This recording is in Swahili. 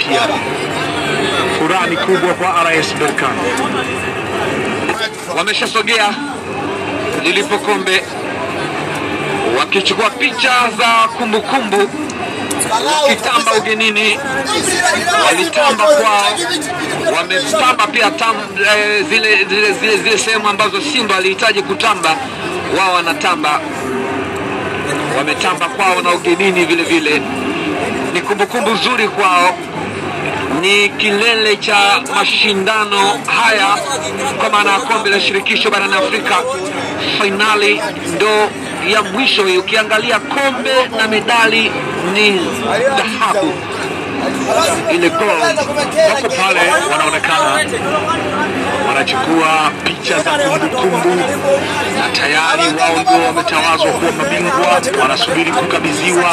pia. Furaha ni kubwa kwa RS Berkane. Wameshasogea lilipo kombe, wakichukua picha za kumbukumbu, wakitamba ugenini, walitamba kwao, wametamba pia zile sehemu ambazo Simba alihitaji kutamba, wao wanatamba, wametamba kwao na ugenini vile vile. Ni kumbukumbu nzuri kwao, ni kilele cha mashindano haya kwa maana ya kombe la shirikisho barani Afrika. Finali ndo ya mwisho hii. Ukiangalia kombe na medali ni dhahabu, ile gold. Wako pale wanaonekana wanachukua picha za kumbukumbu, na tayari wao ndio wametawazwa kuwa mabingwa, wanasubiri kukabidhiwa